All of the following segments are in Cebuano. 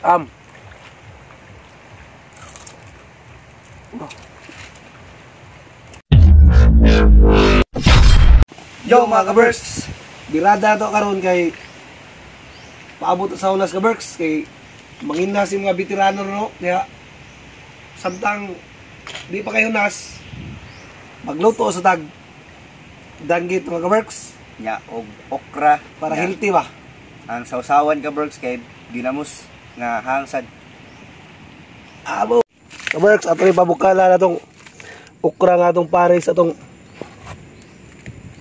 Am. Yo mga ka-Berks, birada to karon kay paabot sa ulas ka-Berks kay mangina si mga veterano no, kaya samtang di pa kayo nas magluto sa tag danggit mga ka-Berks nya og okra para nya healthy ba ang sausawan ka-Berks kay ginamos nga hangsad. Abo ka-Berks, ato ipabukala na tong okra nga atong pares atong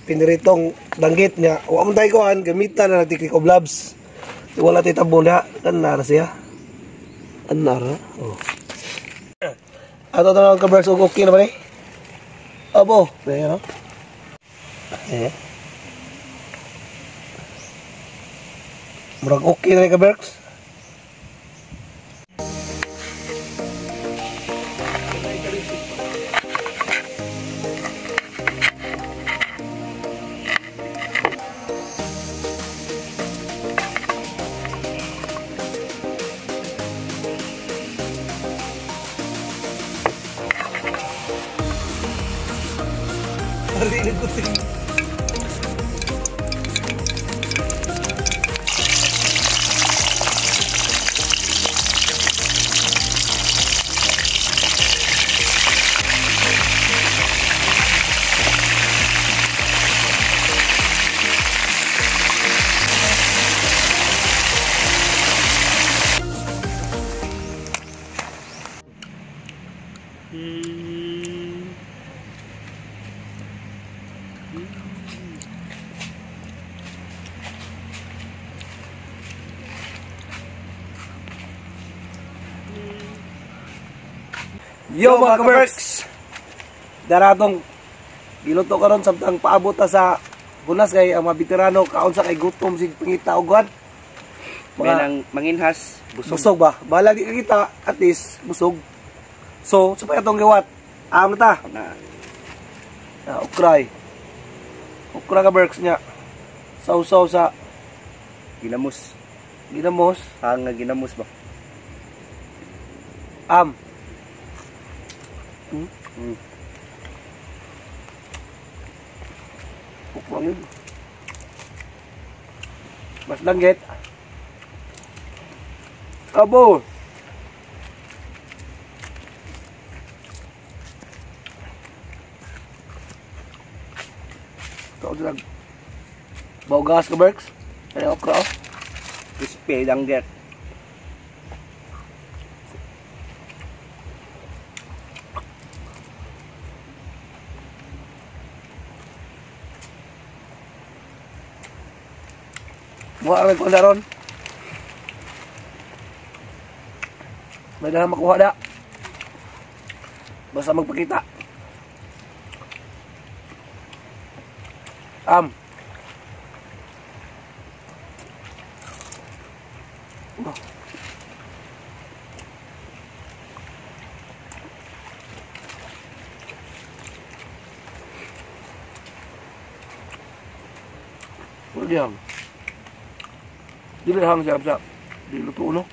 piniritong danggit niya. O among tayo kuhan, gamitan na nagtikik of labs. Wala tayo tabo niya. Anara siya. Anara. Oh. Ato na lang ka-Berks, okay na ba ni? Abo. Ayan o. Eh. Murag okay na ni ka-Berks. Yo mga ka-Berks, daratong giluto karon samtang paabot ta sa bunas kay ang mga veterano kaon sa kay gutom sig pangita og kuan. Mga manginhas busog. Busog ba? Bahala di kita at least busog. So, sa pa atong giwat? Am na ta. Na. Okray. Okra ka-Berks nya. Sausaw sa ginamos. Ginamos. Hang nga ginamos ba? Am. Okra yun. Mas langgit. Abo. Ito lang. Baugas ka Berks. Kaya okra oh. Crispy langgit. Buha ang nagkuha ron. May na makuha na. Basta magpakita. Am. Oh. Wala yan. Dili hang siya sa di luto no.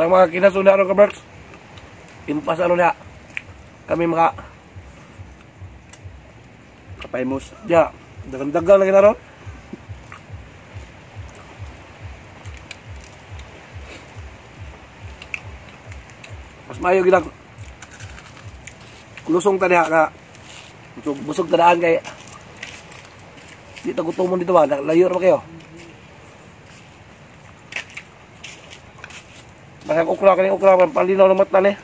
Ang mga kinasunda ron ka-Berks, impas ano na kami mga kapaymus. Ya, dagang-dagang lagi na ron. Mas maayo ginag lusong ta diha ka busog tadaan kay di ta gutomon dito ba, layo ra kayo. Bakit okra kani okra palinaw ng mata ni.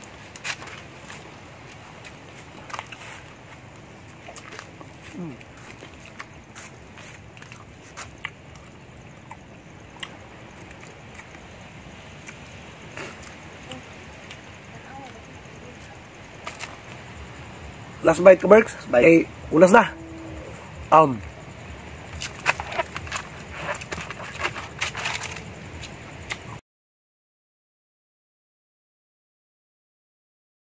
Last bite ka, Berks. Bite. Kay ulas na.